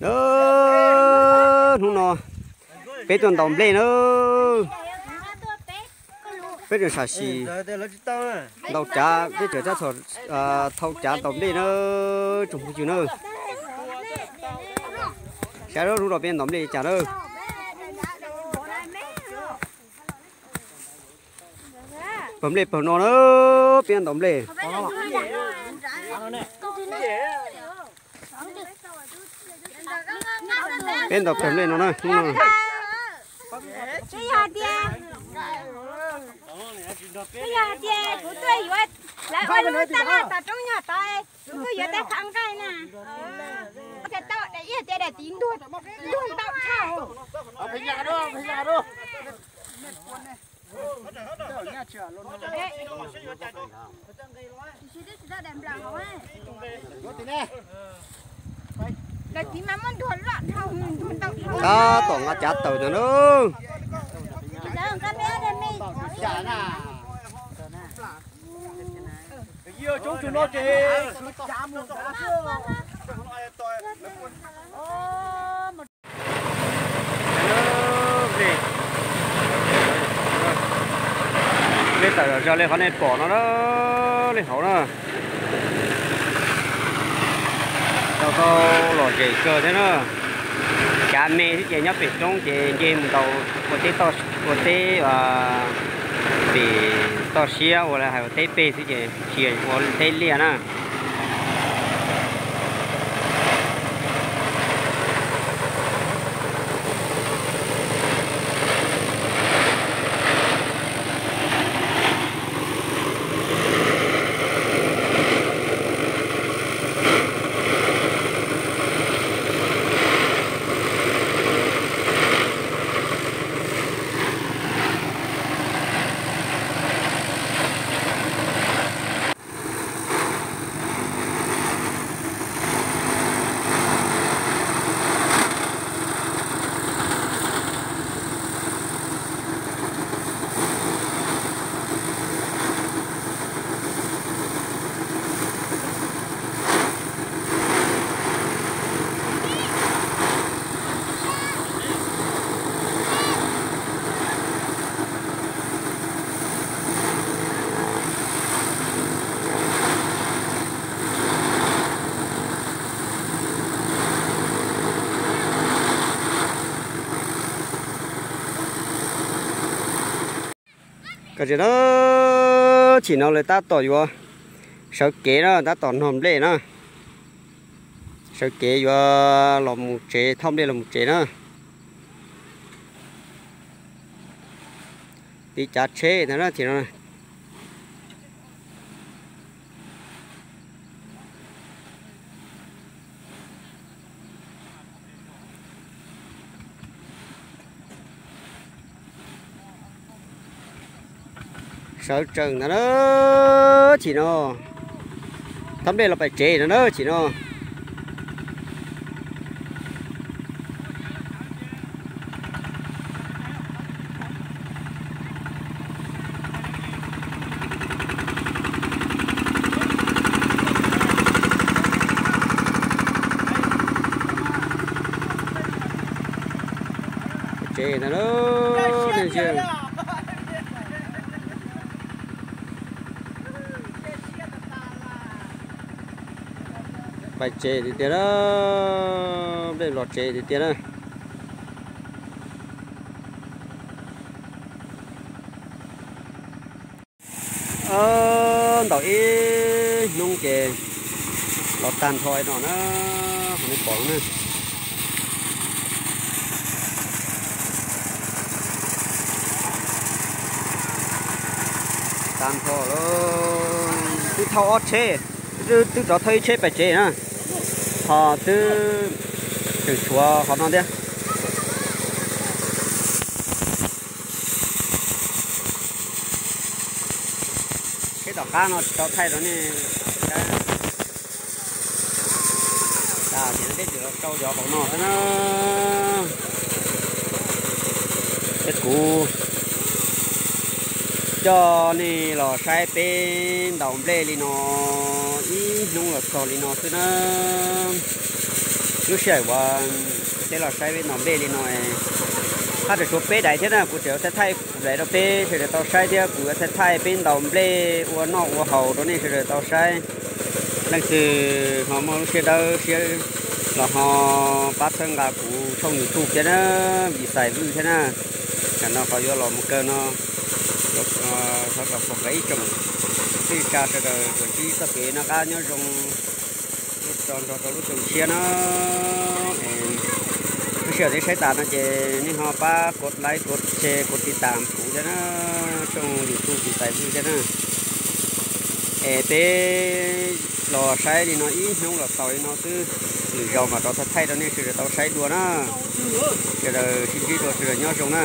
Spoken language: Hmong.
Na, hnub no peb tuaj ntaus nplej na. Peb tseem sam sim ntaus cav, peb tseem tab tom thau cav ntaus nplej na, tsoom phooj ywg na. Saib hnub no peb ntaus nplej li cas na. Pawg nplej pawg no na, peb ntaus nplej. Peb ntaus pawg nplej no na. Twb yog tias, twb yog tias kuv tuaj yuav lawv ua lub tag laj tom roob nyuag tod, kuv tuaj yuav tej qhov nqaij na. Ces tau daim ib tias daim tiv ntuag, ntuag ntau tshaj. Tab tom nqa cav tawm ntag na. Nplej tawm zom zaws li qhov nej pom no na, li hauv na. Tau tau lom zem kawg thiab na. Cav me xwb ces nyob pem roob ces nce mus ntaus ua teb, ua teb pem toj siab ua hais ua teb peg xwb ces tsis ua teb liaj na. Koj tsis na, chim no lawv tab tom yuav sawv kev na, tab tom nog nplej na. Sawv kev yuav los mus tsev, thauj nplej los mus tsev na. Tiv cav tsheb ntag na chim no. Sawv tsees ntag na, chim no. Thauj nplej los pais tsev no na chim no. Tsev ntag na, nej ntsia. Pais tsev tiag tiag na, nplej los tsev tiag tiag na. Ntaus ib hnub ces los tag nrho no na, qhov nej pom na. Tag nrho lawm, twb thauj ob tsheb, twb rov thauj ib tsheb pais tsev na, ho twb tseem tshuav qhov no thiab. Tsheb tom qab no tsis tau thaij rau nej saib. Ces peb tseem los rau cov hauv no xwb na. Peb kuv coj nej los saib peb ntaus nplej li no, ib hnub los txog li no xwb na. Lub sij hawm uas peb los saib peb ntaus nplej li no, haj tseem tshuav peb daim thiab na, kuv tseem yuav thaij thaij daim rau peb sawv daws tau saib thiab kuv yuav thaij thaij peb ntaus nplej ua noj ua haus rau nej sawv daws tau saib. Leej twg ho muaj lub siab dawb siab los ho pab txhawb nqa kuv tshooj YouTube thiab na, Vim Xais Vwj thiab na. Tam no qhov yuav los mus kawg no, thov kom pom ib tsoom tij tsa sawv daws tsuas ntsib txoj kev noj qab nyob zoo, lub tso nrog rau lub xyoo tshiab na. Lub sij hawm nej saib tas no ces nej ho pab kov like kov share kov tiv tam kuv thiab na, tshooj YouTube Vim Xais Vwj thiab na. Es peb los saib li no ib hnub los xaus li no xwb, lwm zaus mam rov thaij rau nej sawv daws tau saib dua na. Sawv daws sib ntsib dua, sawv daws nyob zoo na.